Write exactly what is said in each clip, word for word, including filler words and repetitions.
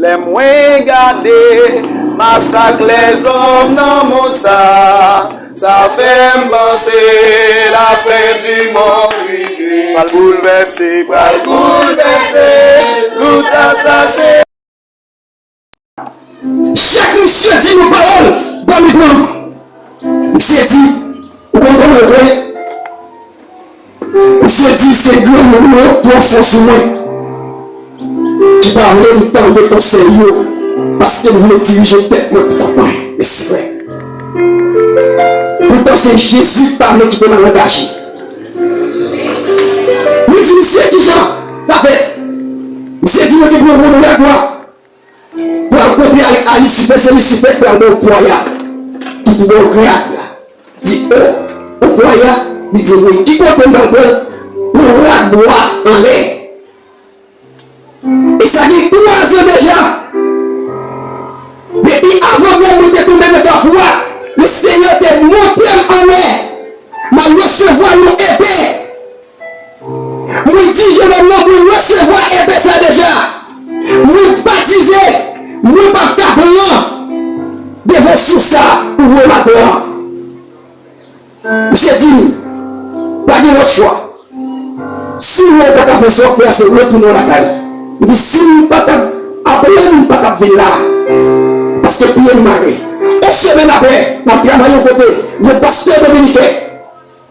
Lè mwen gade masak lèzòm nan mond sa, sa fè m panse lafen di mond rive. Pral boulvèse, pral boulvèse tout asasen. Chak misye di yon pawòl, ban m pran. Misye di, ou konn kòman l fè? Misye di se granmoun mwen twò fò sou mwen, ki pa vle m tande konsèy yo, paske m vle dirije tèt mwen pou kont mwen. Mèsi, frè. Poutan se Jezi ki pa vle kite m al angaje. Mwen di misye kijan sa fèt. Misye di mwen gen pou mwen voye yon lagwa. Pral kontre avèk a Lisifè, se Lisifè ki pral ba w pwa a. Ki pou ba w grad la. Di, o, ou pwa a? Li di, wi. Ki kote m pral pran l? Nan radbwa anlè. E sa gen twa zan deja. Depi avan menm mwen te tonbe nan kafou a, Lesenyè te monte m anlè. M al resevwa yon epe. Mwen di jenòm nan, mwen resevwa epe sa deja. Mwen batize, mwen p ap ka pran devan sous sa pou voye m al pran. Misye di m, pa gen lòt chwa. Si w wè w pa ka fè sa w ap fè a, se retounen w lakay. M di, si m pa t ap aprann, m pa t ap vin la. Paske pye m mare. Yon semèn apre, m ap travay yon kote, yon pastè dominiken.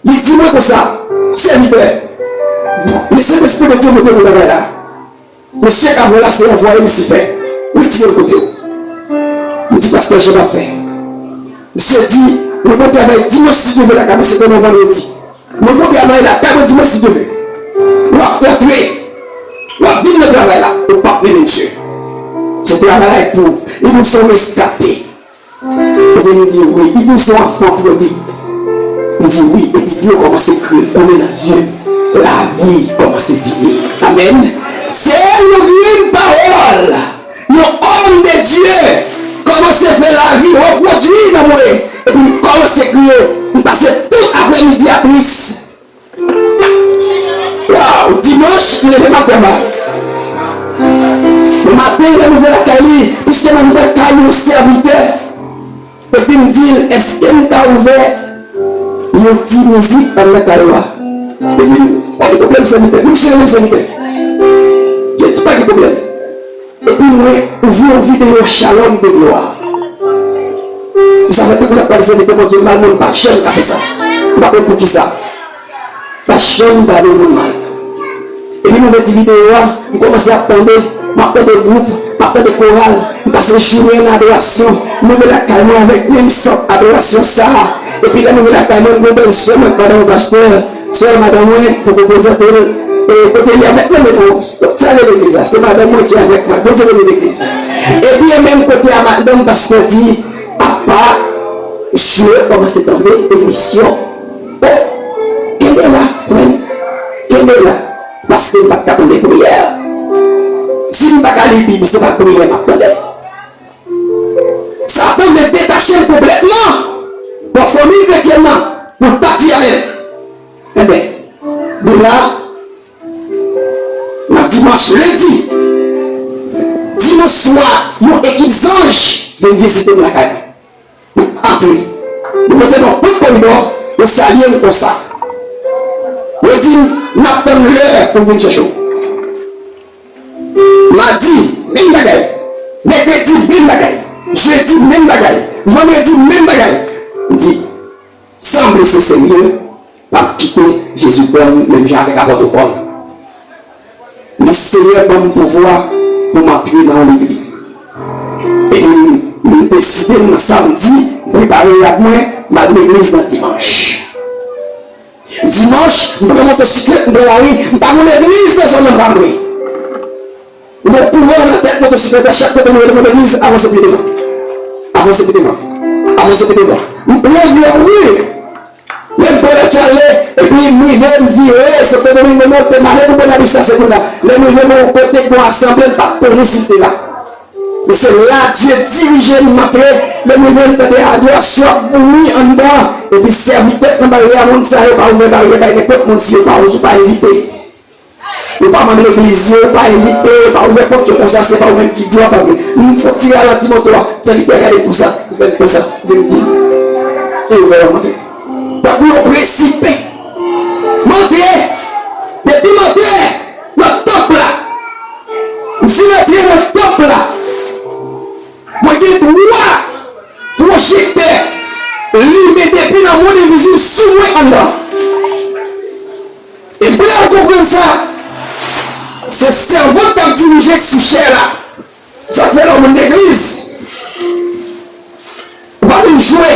Li di mwen konsa, sèvitè, men Sentespri Bondye monte nan bagay la. Mesye k ap voye la se anvwaye Lisifè. Retire l kote w. M di pastè, jan m ap fè? Misye di, mwen gon travay dimanch si Dye vle lakay mwen, se demen vandredi. Mwen gon travay lakay mwen dimanch si Dye vle. W ap rantre, w ap vin nan travay la, ou p ap mennen misye. Se travay la ki pou ou. Li di m se yon reskape. Epi li di, wi, li di, se yon anfan pwodib. Li di, wi, epi dlo kòmanse koule, koule nan zye. Lavi kòmanse vini. Amèn. Se yon grenn pawòl. Yon òm de Dye kòmanse fè lavi repwodui nan mwen. Epi m kòmanse kriye. M pase tout aprèmidi a tris. Waw, dimanch, m leve m al travay. Nan maten, lè m rive lakay li, piske m anndan kay yon sèvitè, epi m di l, èske m ka ouvè yon ti mizik anndan kay ou a? Li di m, pa gen pwoblèm, sèvitè. Misye renmen sèvitè. Jezi, pa gen pwoblèm. Epi mwen ouvri yon videyo Shalom de Gloire. Misye fè tankou l ap pale sèvitè Bondye mal, mwen m pa janm ka fè sa. M pa konn poukisa. Pa janm pale moun mal. Epi m ouvè ti videyo a, m kòmanse ap tande, m ap tande gwoup, m ap tande koral, m pase jounen nan adorasyon, m rive lakay mwen avèk menm sant adorasyon sa a. Epi lè m rive lakay mwen, m gen yon bèl sè mwen k madanm yon pastè, sè madanm mwen, poko prezante l, e kote li a, mèt nan men mwen, se ale legliz la, se madanm mwen ki avèk mwen, Bondye beni legliz. Epi e menm kote a, madanm pastè di, apa, je kòmanse tande emisyon. O, kenbe la, frè m, kenbe la, paske m pa t ka tande priyè. Si m pa ka li Bib, se pa priyè m ap tande. Satan vle detache l konplètman bò fanmi kretyèn nan pou l pati avè l. Enben, de la, nan dimanch, lendi, dimanch swa, yon ekip zanj vin vizite m lakay mwen. Yo antre. Yo mete nan pwent koridò, yo salye m konsa. Yo di m, n ap tann lè pou m vin chèche w. Madi, menm bagay. Mèkredi, menm bagay. Jedi, menm bagay. Vandredi, menm bagay. M di, sanble se serye, m ap kite Jezi pran m menm jan avèk apòt Pòl. M di, Senyè, ban m pouvwa pou m antre nan yon legliz. Epi m, m deside m nan samdi, m prepare rad mwen, m al legliz nan dimanch. Dimanch, m pran motosiklèt, m pran lari, m pa gon legliz nan zòn nan m pa antre. M gen kouran nan tèt motosiklèt la, chak kote m rive nan legliz, avanse pi devan. Avanse pi devan. Avanse pi devan. M pran gran ri. Lè m pran lachale, epi m rive, m vire Santo Domingo Norte, m ale pou Bonavista, se kounye a. Lè m rive nan yon kote k gen yon asanble, m pa t konnen si l te la. Men se la Dye dirije m antre. Lè m rive, m tande adorasyon ap bouri anndan. Epi sèvitè k nan baryè a, moun sa yo pa ouvè baryè bay nenpòt moun si yo pa, si yo pa envite. Ou pa manm legliz yo, ou pa envite, ou pa ouvè pòt yo konsa, se pa ou menm ki di w ap antre. M fon ti ralanti moto a, sèvitè a gade m konsa, li fè m konsa, epi m di, e ouvè l antre. Tankou yon prensip. M antre, depi m antre nan tanp la, m fin antre nan tanp la, mwen gen twa pwojektè limen depi nan mond envizib sou mwen anndan. E pou lè w konprann sa, se sèvo k ap dirije k sou chè la. Sa k fè lè w vin legliz, ou pa vin jwe.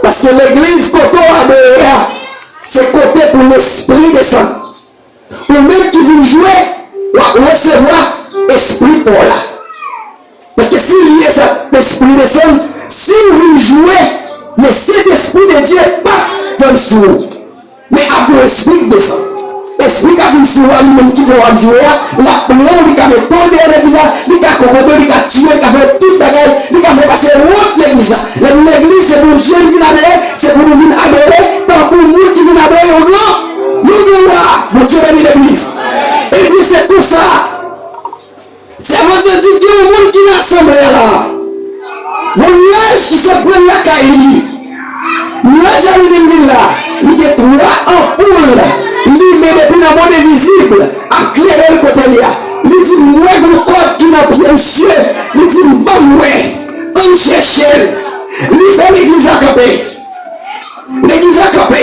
Paske legliz kote w adore a, se kote pou lespri desann. Ou menm ki vin jwe, w ap resevwa espri pa w la. Paske si l ye sa, lespri desann, si w vin jwe, men Sentespri de Dye p ap vann sou ou. Men ap gen yon espri k desann. Espri k ap vin sou ou a, li menm ki fè w ap jwe a, l ap pran w, li ka mete w deyò legliz la, li ka kokobe w, li ka tiye w, li ka fè tout bagay, li ka fè w pase wont legliz la. Lè n legliz, se Bondye n vin adore, se pou nou vin adore, tankou moun ki vin adore yon gran, yon gran wa. Bondye beni legliz. Ebyen, se konsa. Sèvant lan di gen yon moun ki nan asanble a la. Gon nyaj ki sot pran lakay li. Nyaj la li menm vin la. Li gen twa anpoul limen depi nan mond envizib ap klere l kote li a. Li di, "M wè gon kòd ki nan pye misye." Li di, "M ban m wè. Ann chèche l." Li fè legliz la kanpe. Legliz la kanpe.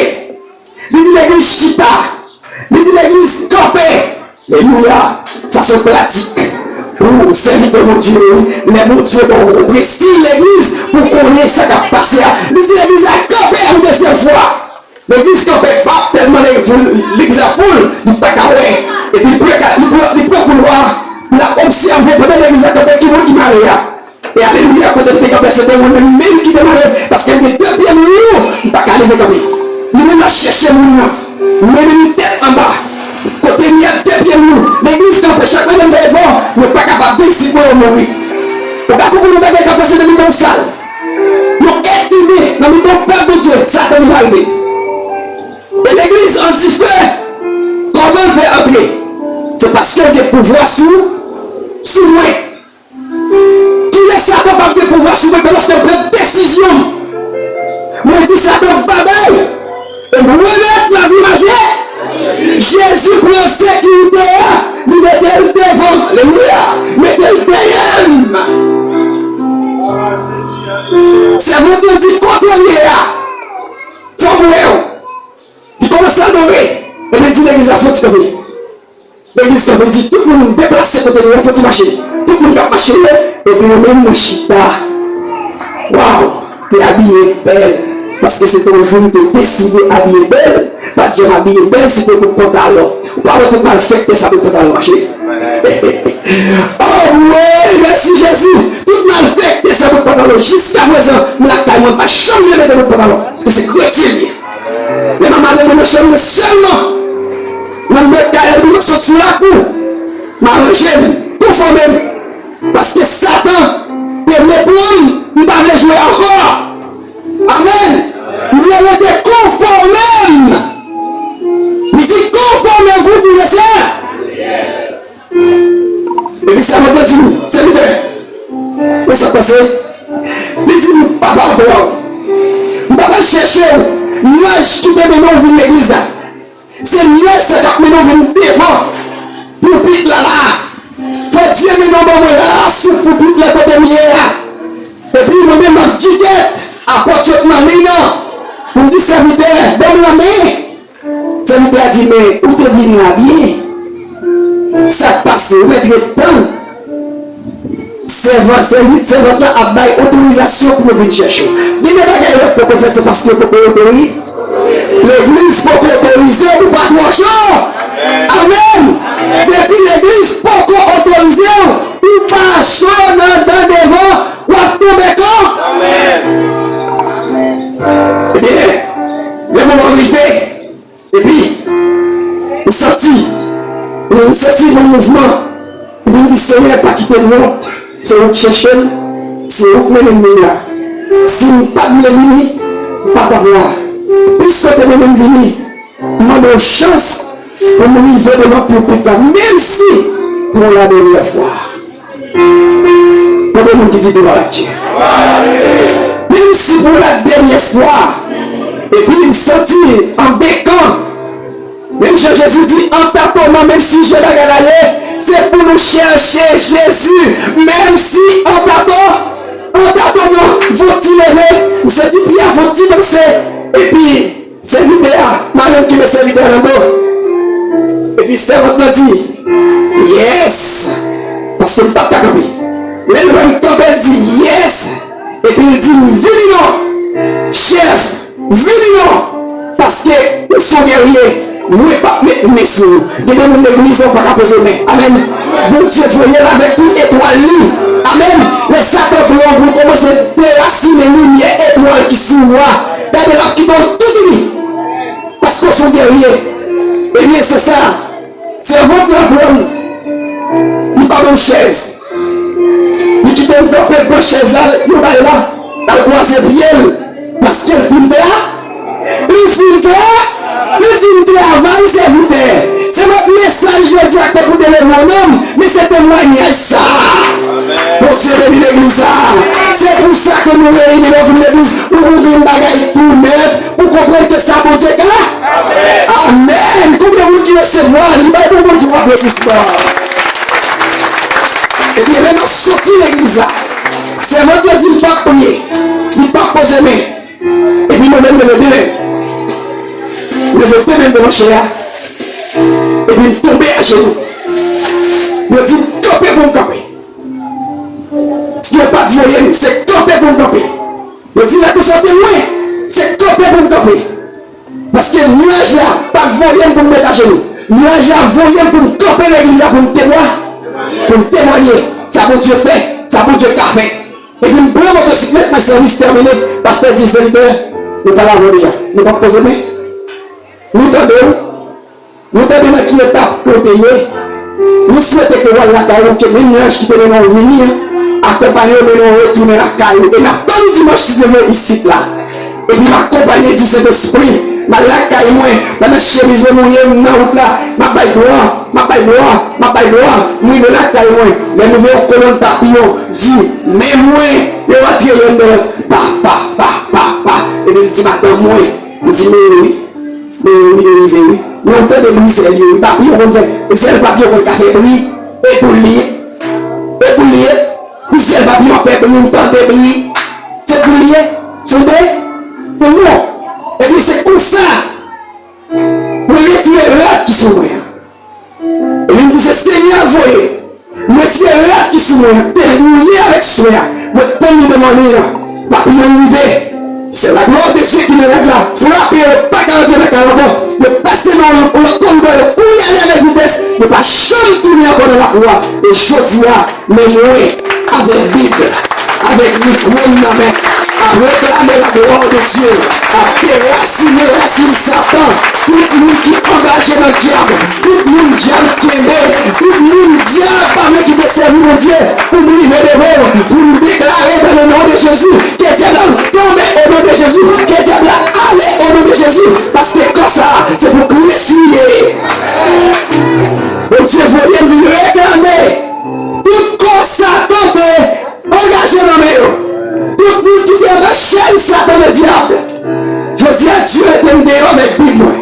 Li di legliz chita. Li di legliz kanpe. Alelouya. Sa se yon pratik pou sèvitè Bondye yo, wi. Lè Bondye ba w yon presi legliz pou konnen sa k ap pase a. Li di legliz la kanpe yon dezyèm fwa. Legliz kanpe, pap, tèlman legliz la foul, li pa ka wè. Epi li pran, li pran, li pran koulwa a, l ap obsève pandan legliz la kanpe ki moun ki mare a. E alelouya, kote m te kanpe, se te mwen menm, menm ki te mare, paske m gen de pye m lou, m pa ka leve kanpe. Li menm l ap chèche moun nan. Mwen menm tèt anba. Kote m ye a, de pye m lou. Legliz kanpe, chak maten m fè efò, mwen pa kapab vin si mwen mouri. Ou ka konprann yon bagay k ap pase nan mitan yon sal. Yon èt imen nan mitan yon pèp Bondye, Satan vin arive. E legliz an dife, kòman l fè antre? Se paske l gen pouvwa sou, sou mwen. Kilè Satan p ap gen pouvwa sou mwen, ke lòske m pran desizyon, mwen di Satan babay, e m remèt lavi m a Je-, Jezi pran sekirite a, li mete l devan, alelouya, mete l dèyè m. Sèvant lan di, "Kote w ye a? Fò m wè w." Li kòmanse adore, epi l di legliz la fouti kanpe. Legliz kanpe, di tout moun deplase kote nou ye, fouti mache. Tout moun k ap mache yo, epi mwen menm mwen chita. Waw, te abiye bèl. Paske se te yon jou m te deside abiye bèl. Pa t janm abiye bèl, se te bout pantalon. Ou pa wè tout malfektè sa bout pantalon mache. Oh, wi, mèsi Jezi. Tout malfektè sa bout pantalon. Jiska prezan, m lakay mwen, m pa janm leve de bout pantalon. Paske se kretyen m ye. Men m ap mare mwen nan chanm mwen sèlman. Mwen met kay la, epi m ap sot sou lakou. M aranje m, konfòme m. Paske Satan te vle pran m, m pa vle jwe ankò. Amèn. M vle rete konfòme m. Li di, "Conformez-vous pour le Seigneur." Epi sa mwen di, "Sèvitè, men sa k pase?" Li di m, "Papa, m pran w. M pa t al chèche w. Nyaj ki te mennen w vin legliz la, se nyaj sa k ap mennen w vin devan poupit la la a. Fò Dye mennen w ban mwen la a, sou poupit la kote m ye a." Epi mwen menm m ap di tèt, apot yo t nan liy nan, pou m di sèvitè, "Ban m lanmen." Sèvitè a di, "Men, ou te vin la byen. Sa k pase? Ou mèt ret tann." Sèvant, sèvant, sèvant la ap bay otorizasyon pou yo vin chèche w. Gen de bagay lòt poko fèt, se paske yo poko otori-, legliz poko otorize w, ou pa twò cho. Amèn. Depi legliz poko otorize w, ou pa cho nan dan devan, w ap tonbe kan. Ebyen, lè moman rive, epi, m santi, m santi yon mouvman. Epi m di, "Senyè, pa kite m wont. Se ou k chèche m, se ou k mennen m vin la. Si m pa t vle vini, m pa t ap la. Piske w te mennen m vini, m mande w chans pou m rive devan pipit la, menm si pou la dènyè fwa. Konbyen moun ki di glwa a Dye? Menm si pou la dènyè fwa, epi m santi m an bekan, menm jan Jezi di, an tatonman, menm si jan bagay la ye, se pou nou chèche Jezi, menm si an taton, an tatonman, voti leve, m santi pye a voti danse, epi sèvitè a, madanm ki met sèvitè a nan do. Epi sèvant lan di, "Yes!" Paske m pa t ka kanpe. Lè l wè m kanpe, l di, "Yes!" Epi l di m, "Vini non, chèf, vini non, paske ou se yon gèrye, mwen p ap met men sou ou." Gen de moun legliz la, ou pa ka poze men. Amèn. Bondye voye l avèk tout etwal li. Amèn. Lè Satan pran w pou l kòmanse derasinen limyè etwal ki sou ou a, gade l ap kite w tou fini. Paske w se yon gèrye. Ebyen, se sa. Sèvant lan pran m. Li pa ban m chèz. Li kite m kanpe bò chèz la, yon bagay la. L al kwaze pye l. Paske l fin te a. Li fin te a. Li fin travay, sèvitè. Se lòt mesaj jodi a k te pou delivre w menm, men se temwayaj sa a. Bondye beni legliz la. Se pou sa ke nou reyini, nou vin legliz, pou nou gen bagay tou nèf, pou konprann ke sa Bondye ka. Amèn. Konbyen moun ki resevwa li, bay pou Bondye yon aplodisman? Ebyen, lè m ap soti legliz la, sèvant lan di m p ap priye, li p ap poze men. Epi mwen menm, m leve de men. M leve de men devan chè a. Epi m tonbe ajenou. Yo di m kanpe pou m kanpe. Si yo pa t voye m, se kanpe pou m kanpe. Yo di lè konsa te lwen, se kanpe pou m kanpe. Paske nyaj la pa t voye m pou m met ajenou. Nyaj la voye m pou m kanpe legliz la, pou m temwa-, pou m temwanye sa Bondye fè, sa Bondye ka fè. Epi m pran motosiklèt, mwen sèvis tèmine. Pastè di, "Sèvitè, nou pale avè w deja. Nou p ap poze men. Nou tande w. Nou tande nan ki etap ke w te ye. Nou swete ke w al lakay ou, ke menm nyaj ki te mennen w vini an, akonpaye w, mennen w retounen lakay ou. E n ap tann dimanch si Dye vle isit la." Epi m akonpanye di Sentespri, m al lakay mwen, pandan chemiz mwen mouye, m nan wout la, m ap bay bwa, m ap bay bwa, m ap bay bwa, m rive lakay mwen, lè m rive yon kolonn papiyon di, "Men mwen," yo rantre yo anndan, pa, pa, pa, pa, pa, epi m di madanm mwen, m di, "Men wi, men wi, li rive wi." Men ou tande bri zèl yo wi, papiyon konn fè, zèl papiyon konn ka fè bri, e pou l li ye, e pou l li ye. Pou sèl papiyon fè bri, ou tande bri. Se pou li ye. Sonde. Te bon. Ebyen, se konsa. Mwen retire rad ki sou mwen an. Ebyen, m di, "Se Senyè a voye." Mwen retire rad ki sou mwen an. Te bwouye avèk swen an. Mwen tann li devan li an. Papiyon rive. Se laglwa de Dye ki nan rad la. Frape yo, pa ka rantre nan kay ankò. Yo pase nan yon lòt koridò, yo kouri ale avèk vitès. Yo pa janm tounen ankò nan lakou a. E jodi a, men mwen, avèk Bib, avèk mikwo m nan men, ap reklame laglwa de Dye, ap derasine rasin Satan. Tout moun ki angaje nan dyab, tout moun dyab kenbe, tout moun dyab pa vle kite sèvi Bondye, pou m rive devan w, pou m deklare dans le nom de Jésus, ke dyab la tonbe au nom de Jésus, ke dyab la ale au nom de Jésus, paske kò sa a, se pou Kris li ye. Bondye voye m vin reklame tout kò Satan te angaje nan men yo. Tout moun ki te anba chèn Satan ledyab. Jodi a, Dye mete m deyò avèk Bib mwen.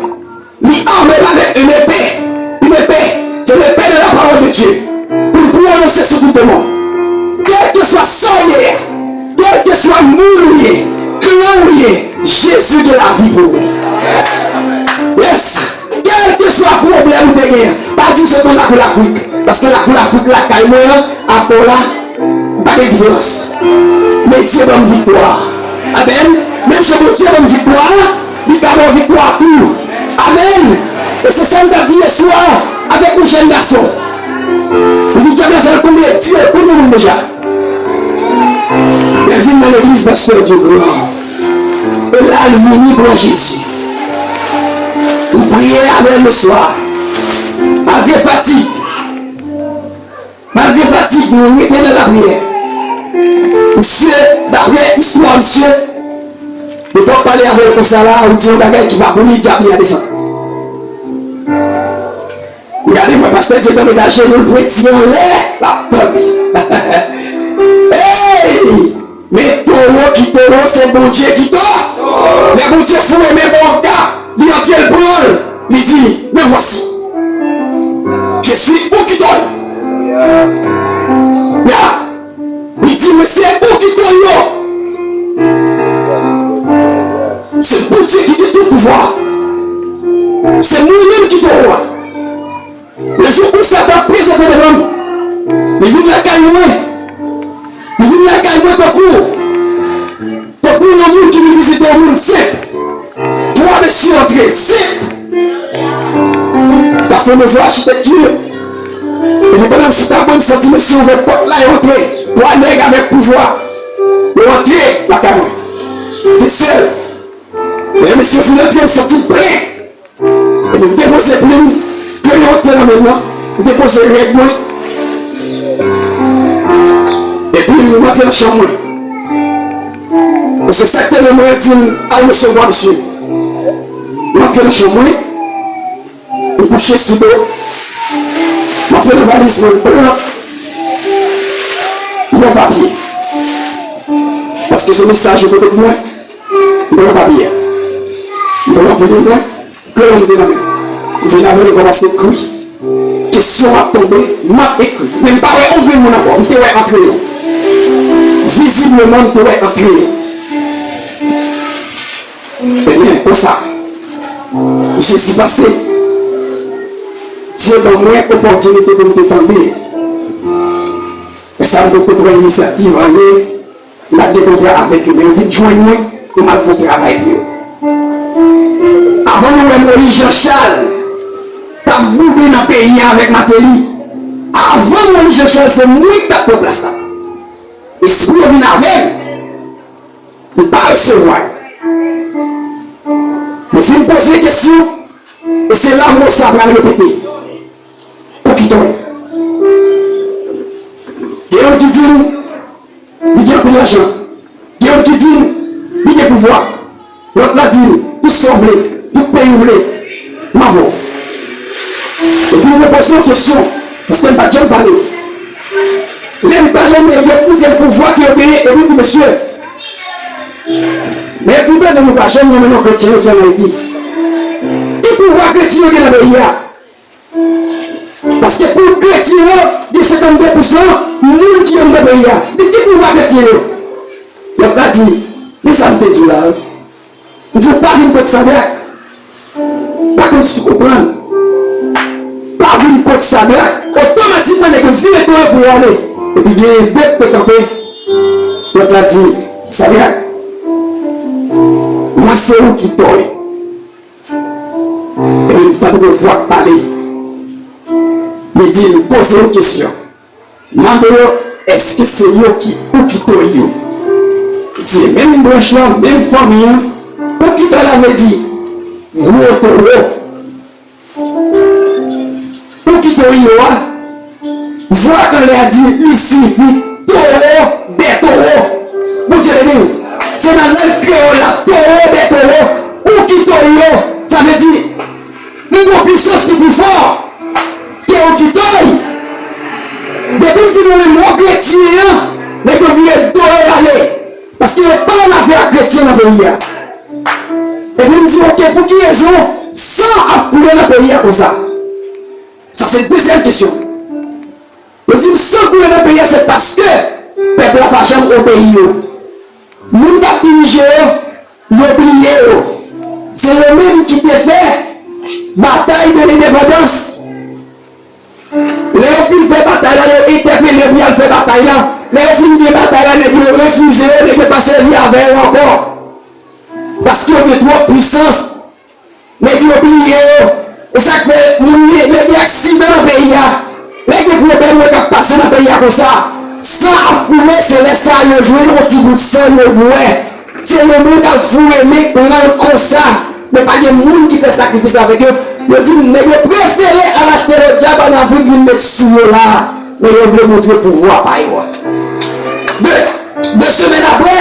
Li ame m avèk yon epe. Yon epe, se lepe de la parole de Dieu. Pou m pwononse sou tout demon. Kèlkeswa sa w ye a, kèlkeswa moun ou ye, klan ou ye, Jezi gen lavi pou ou. Yes. Kèlkeswa pwoblèm ou te genyen, pa di se pou lakou Lafrik. Paske lakou Lafrik lakay mwen an, apò la, pa gen diferans. Men Dye ban m viktwa. Amèn. Menm jan Bondye ban m viktwa a, li ka ban w viktwa tou. Amèn. E se sa m t ap di yè swa avèk yon jèn gason. Li di, "Dyab la fè l tonbe, tiye konbyen moun deja?" Lè l vin nan legliz, pastè di, "Waw." E la, l vini pran Jezi. M priye avè l le swa. Malgre fatig, malgre fatig, nou rete nan lapriyè. Misye, daprè istwa misye, depi w ap pale avè l konsa la, ou di yon bagay ki pa pou li, dyab li a desann. Gade mwen, pastè Dieudonné Dagenou, l pwenti anlè, l ap tande. Hey! Men towo ki towo, se Bondye ki to. Lè Bondye foure men bò ka, li antre, l pran l, li di, me voici. Je suis Oukitoy. Ya. Li di, mwen se Oukitoy yo. Se Bondye ki gen tout pouvwa. Se mwen menm ki towo a. Le jou où Satan prezante devan m, li vin lakay mwen. Li vin lakay mwen tankou, tankou yon moun ki vin vizite yon moun senp. Twa mesye antre, senp. Plafon de vwa, achitekti. Epi pandan m chita, mwen, m santi mesye ouvè pòt la, yo antre. Twa nèg avèk pouvwa. Yo antre lakay mwen. Te sèl. Lè mesye fin antre, m santi m plen. Epi m depoze plim, kreyon te nan men m nan, m depoze règ mwen. Epi m antre nan chanm mwen. Paske sèk te nan mwen di m al resevwa misye. M antre nan chanm mwen, m kouche sou do. M antre nan valiz mwen, m pran yon papye. Paske se mesaj yo pote pou mwen. M pran papye a. M pran plim mwen. Kreyon m te nan men. M vin avè l, m kòmanse ekri. Kesyon ap tonbe, m ap ekri. Men m pa wè yon grenn moun ankò. M te wè antre yo. Vizibleman, m te wè antre yo. Ebyen, konsa, Jezi pase. Dye ban mwen opòtinite pou m te tande. E sa m te pran inisyativ, anyen. M t ap gen kontra avèk yo, men yo vin jwenn mwen pou m al fè yon travay pou yo. Avan nou wè Moyiz Jan Chal t ap goube nan peyi a avèk Mateli, avan Moyiz Jan Chal, se mwen ki t ap pran plas la. Espri yo vin avè m, m pa resevwa yo. Yo fin poze kesyon, e se la mo sa pral repete. Pokitoy. Gen yon ki di m, li gen anpil lajan. Gen yon ki di m, li gen pouvwa. Lòt la di m, tout sa w vle, tout peyi w vle, m avè w. Epi m repoze yon kesyon, paske m pa t janm pale. Lè m pale, men yo koute pouvwa ke yo genyen, epi m di, mesye, men koute, nou pa janm renmen non kretyen yo ki ann Ayiti. Ki pouvwa kretyen yo gen nan peyi a? Paske pou kretyen yo, gen senkannde pousan moun ki anndan peyi a. Di ki pouvwa kretyen yo? Lòt la di, men sa m te di w la, wi. M di w pa vin kot Sadrak, pa kot si konprann. Pa vin kot Sadrak. Otomatikman, nèg yo vire do yo pou yo ale. Epi genyen de k te kanpe. Lòt la di, Sadrak, mwen se ou ki tòy. Epi m tande yon vwa k pale. Li di m, poze yon kesyon. Mande yo, èske se yo ki Oukitoy yo? Di menm branch lan, menm fanmi an, Oukitoy la vle di gwo towo. Oukitoy yo a, vwa k anlè a di, li siyifi towo dè towo. Bondye beni w. Se nan lang kreyòl la, towo dè towo. Oukitoy yo, sa vle di, m gon pisans ki pi fò ke Oukitoy. Depi m fin wè mo kretyen an, nèg yo vire do yo ale. Paske yo pa nan afè ak kretyen nan peyi a. Epi m di, oke, pou ki rezon san ap koule nan peyi a konsa? Sa se dezyèm kesyon. Yo di m san koule nan peyi a, se paske pèp la pa janm obeyi yo. Moun k ap dirije yo, yo bliye yo. Se yo menm ki te fè batay de lendepandans. Lè yo fin fè batay la, yo entèpele pou y al fè batay la. Lè yo fin gen batay la, nèg yo refize yo, nèg yo pa sèvi avè yo ankò. Paske yo gen twòp pisans. Nèg yo bliye yo. E sa k fè moun yo gen aksidan nan peyi a. Lè gen pwoblèm yo k ap pase nan peyi a konsa. San ap koule, se lè sa a yo jwenn yon ti gout san yo bwè. Se yo menm k ap foure men pran l konsa. Men pa gen moun ki fè sakrifis avèk yo. Yo di nèg yo prefere al achte lòt djab ann Afrik vin met sou yo la a. Men yo vle montre pouvwa pa yo a. De, de semèn apre,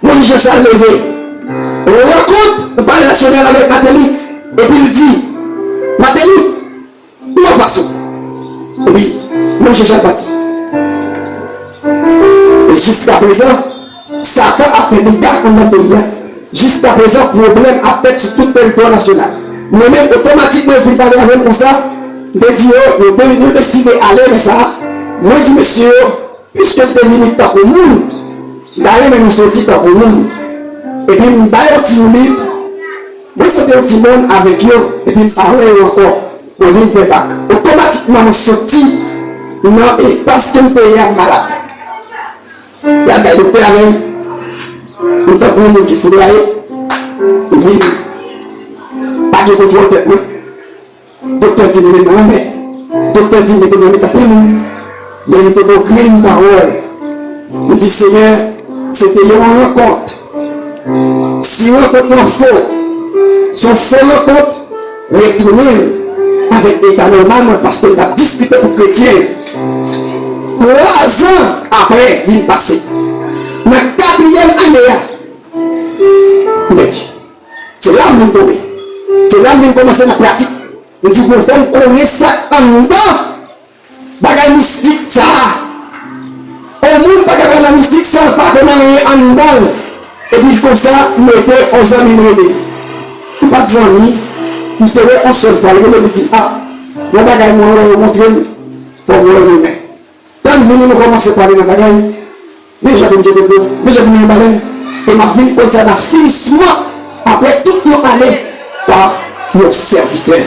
Moyiz Jan Chal leve. Rankont nan Palè Nasyonal avèk Mateli. Epi l di, Mateli, ou an Epi, mwen, Jean Jacques Bati. E jiskaprezan, Satan ap fè dega anndan peyi a. Jiskaprezan, pwoblèm ap fèt sou tout tèritwa nasyonal. Mwen menm, otomatikman, yo fin pale avè m konsa, m te di yo, yo, yo deside ale lè sa a. Mwen di mesye yo, piske m te vini tankou moun, m ta renmen nou soti tankou moun. Epi m ba yo ti woulib, mwen soti yon timoun avèk yo, epi m pa wè yo ankò. Mwen vin fè bak. Otomatikman, mwen soti nan espas ke m te ye a, m malad. Y al bay doktè avè m. M tankou yon moun ki foudwaye. M vin pa gen kontwòl tèt mwen. Doktè di m, "Mete nan lanmè." Doktè di m, "Mete nan mitan pil moun." Men li te bon grenn pawòl. M di, "Senyè, se te yon rankont. Si rankont lan fo, se yon fo rankont, retounen avèk eta nòmal mwen, paske m t ap diskite pou kretyen." Twazan apre, vin pase. Nan katriyèm ane a, m pèdi. Se la m vin tonbe. Se la m vin kòmanse nan pratik. M di, "Bon, fò m konnen sa k anndan bagay mistik sa a." Yon moun pa ka pral nan mistik san l pa konn anyen anndan l. Epi konsa, m rete yon zanmi m rele. Li pa t zanmi, li te wè yon sèl fwa, li rele m, li di, "A, yon bagay mwen wè yo montre m, fò m wè l rimè." Lè l vini, nou kòmanse pale nan bagay. Men jan pou m jete dlo, men jan pou m yon balèn. E m ap vin konn sa nan finisman, apre tout yon ane, pa yon sèvitè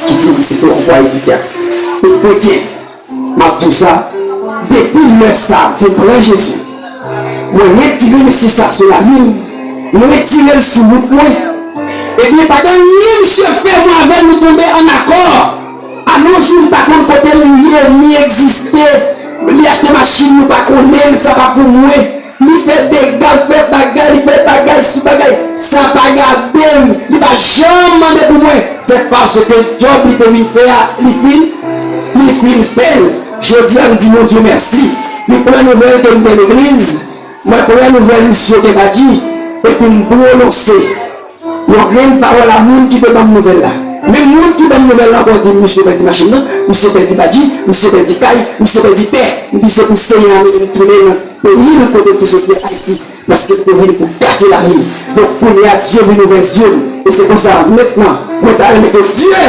ki di li se te yon vwaye di dyab. E kretyen, m ap di w sa, depi lè sa a m fin pran Jezi, mwen retire mesye sa a sou lavi m, mwen retire l sou wout mwen. Ebyen, pa gen anyen misye fè mwen avè l, nou tonbe ann akò. A nos jours, m pa konn kote l ye, li egziste. Li achte machin, nou pa konnen l, sa pa pou mwen. Li fè dega, li fè bagay, li fè bagay sou bagay. Sa pa gade m. Li pa janm mande pou mwen. Se paske djòb li te vin fè a, li fin, li fin fè l. Jodi a, m di Bondye mèsi. Li pran nouvèl ke m te legliz. Mwen pran nouvèl misye te badji. Epi m pwononse yon grenn pawòl a moun ki te ban m nouvèl la. Men moun ki ban m nouvèl la ankò di m, "Misye pèdi machin nan, misye pèdi badji, misye pèdi kay, misye pèdi tè." M di, "Se pou Senyè a mennen m tounen nan peyi m kote m te soti, Ayiti, paske m te vin pou gate lavi m." Donk, kounye a, Dye vin ouvè zye m. E se konsa, mentnan, mwen ta renmen ke Dye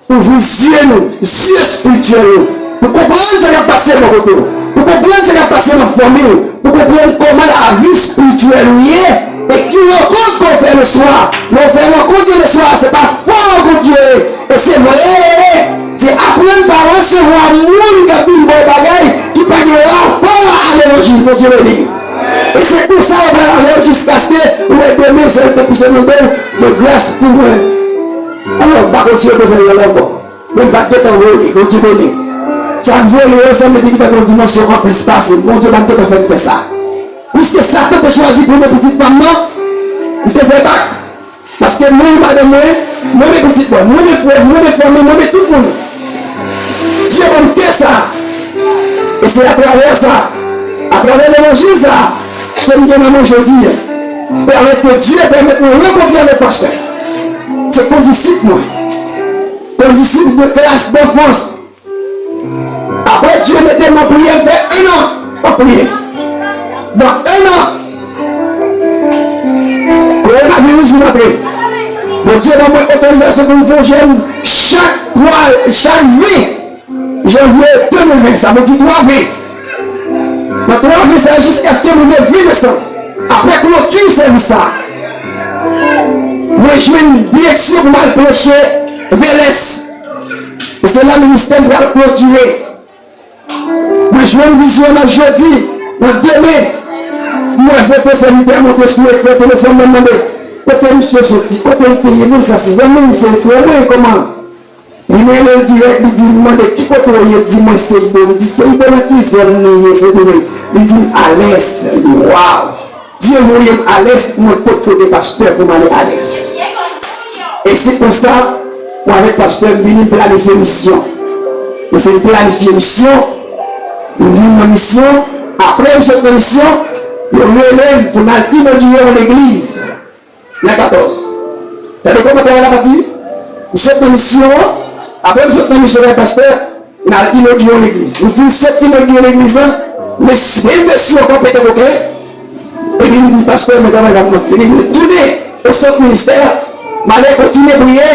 ouvri zye nou, zye espirityèl nou, pou konprann sa k ap pase bò kote w, pou konprann sa k ap pase nan fanmi w, pou konprann kòman lavi espirityèl ou ye, e ki rankont ke w fè leswa. Lè w fè rankont yo leswa, se pa fo rankont yo ye, e se vrè yo ye. Se aprann pa resevwa moun k ap vin ba w bagay ki pa gen rapò a levanjil. Bondye beni w. E se konsa yo pral avè w jiskaske ou wè demen sèl te pouse nan do w, men gras pou mwen. Alò, m pa konn si yo te fè l nan lanmò. Men m pa t gentan vole, Bondye beni. Sa k vole yo, sa m mete ki ta nan yon dimansyon anplis pase m. Bondye pa t gentan fè m fè sa. Piske Satan te chwazi premye pitit pa m nan, m te fè bak. Paske m renmen madanm mwen, m renmen pitit mwen, m renmen frè m, m renmen fanmi m, m renmen tout moun. Dye ban m kè sa. E se atravè sa, atravè levanjil sa, ke m gen nan mwen jodi a. Pèmèt ke Dye pèmèt mwen rankontre avèk pastè. Se kondisip mwen. Kondisip de klas danfans. Apre Dye mete m an priyè, m fè en an m ap priye. Nan en an, kowonaviris vin antre. Bondye ban mwen otorizasyon pou m fè yon jèn chak twa, chak ven janvye de mil ven, sa vle di twa ven. Nan twa ven sa a, jiskaske m rive ven desanm, apre kloti sèvis sa a, mwen jwenn direksyon pou m al preche vè lès. E se la ministè m pral klotire. Mwen jwenn vizyon nan jodi, nan demen. M wè foto sèvitè a monte sou ekran telefòn mwen, m mande, "Kote misye soti? Kote l te ye?" Moun sa se zanmi m, se frè mwen, kòman? Li rele l dirèk, li di, m mande, "Ki kote w ye?" L di mwen, "Seyibo." M di, "Seyibo nan ki zòn li ye?" Se li menm. Li di m, "Alès." M di, "Waw!" Dye voye m Alès, mwen potko gen pastè pou m ale Alès. E se konsa, mwen avèk pastè, m vini, m planifye misyon. M fin planifye misyon, m vin nan misyon. Apre m sot nan misyon, yo rele m pou n al inogire yon legliz nan katòz. Tande kòman travay la pati? M sot nan misyon an, apre m sot nan misyon avèk pastè, n al inogire yon legliz. Nou fin sot inogire legliz la, mesye, mesye ankò pete koken. Epi m di, pastè, men travay pa m nan fini. Nou tounen o sant ministè. M ale kontinye priye.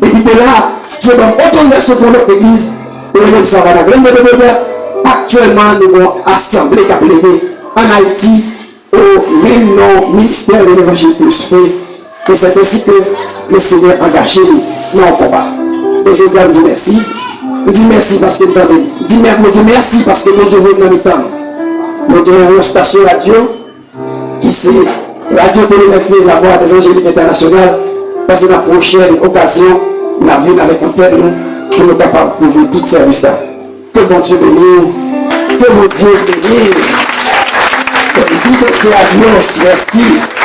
Epi de la, Dye ban m otorizasyon pou yon lòt legliz. E menm Savannah, Grande Rivière. Aktyèlman, nou gen yon asanble k ap leve ann Ayiti o menm non Ministère de l'Évangile Plus Fait. E se ensi ke le Senyè angaje nou nan yon konba. E jodi a, m di mèsi. M di mèsi paske m tande. M di mè-, Bondye mèsi paske Bondye voye m nan mitan nou. Nou gen yon stasyon radyo ki se Radio Télé Mèfye, La Voix des Angéliques Internationales, paske nan pwochèn okazyon, n ap vin avèk antèn nou pou nou kapab kouvri tout sèvis la. Ke Bondye beni w. Ke Bondye beni w. Bendito sea Dios. Mèsi.